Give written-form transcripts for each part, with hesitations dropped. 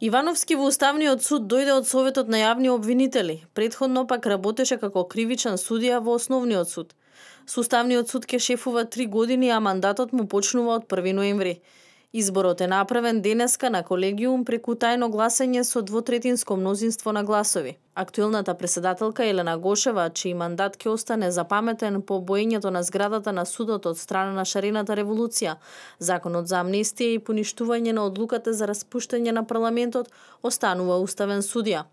Ивановски во Уставниот суд дојде од Советот на јавни обвинители, претходно пак работеше како кривичен судија во Основниот суд. Со Уставниот суд ке шефува 3 години, а мандатот му почнува од 1 ноември. Изборот е направен денеска на колегиум преку тајно гласање со двотретинско мнозинство на гласови. Актуелната преседателка Елена Гошева, чиј мандат ќе остане запаметен по боењето на зградата на судот од страна на шарената револуција, законот за амнестија и поништување на одлуката за распуштање на парламентот, останува уставен судија.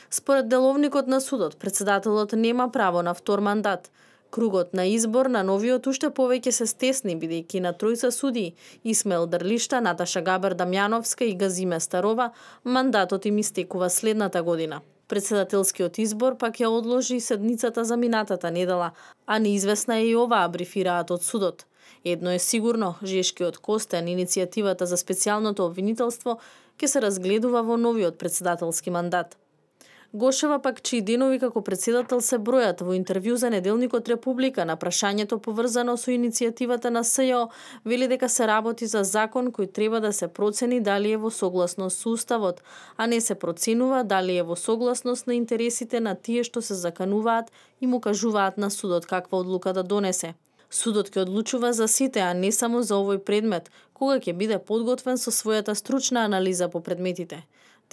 Според деловникот на судот, председателот нема право на втор мандат. Кругот на избор на новиот уште повеќе се стесни, бидејќи на тројца судии, Исмаил Дрлишта, Наташа Габер Дамјановска и Газиме Старова, мандатот им истекува следната година. Председателскиот избор пак ја одложи седницата за минатата недела, а неизвестна е и оваа, брифираат од судот. Едно е сигурно, Жешкиот Костен, иницијативата за специјалното обвинителство, ќе се разгледува во новиот председателски мандат. Гошева пак, чии денови како председател се бројат, во интервју за неделникот Република на прашањето поврзано со иницијативата на СЈО, вели дека се работи за закон кој треба да се процени дали е во согласност со Уставот, а не се проценува дали е во согласност на интересите на тие што се закануваат и му кажуваат на судот каква одлука да донесе. Судот ќе одлучува за сите, а не само за овој предмет, кога ќе биде подготвен со својата стручна анализа по предметите.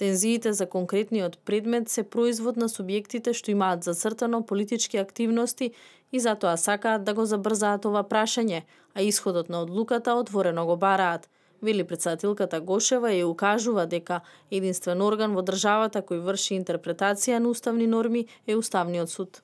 Тензиите за конкретниот предмет се производ на субјектите што имаат зацртано политички активности и затоа сакаат да го забрзаат ова прашање, а исходот на одлуката отворено го бараат. Вели председателката Гошева и укажува дека единствен орган во државата кој врши интерпретација на уставни норми е Уставниот суд.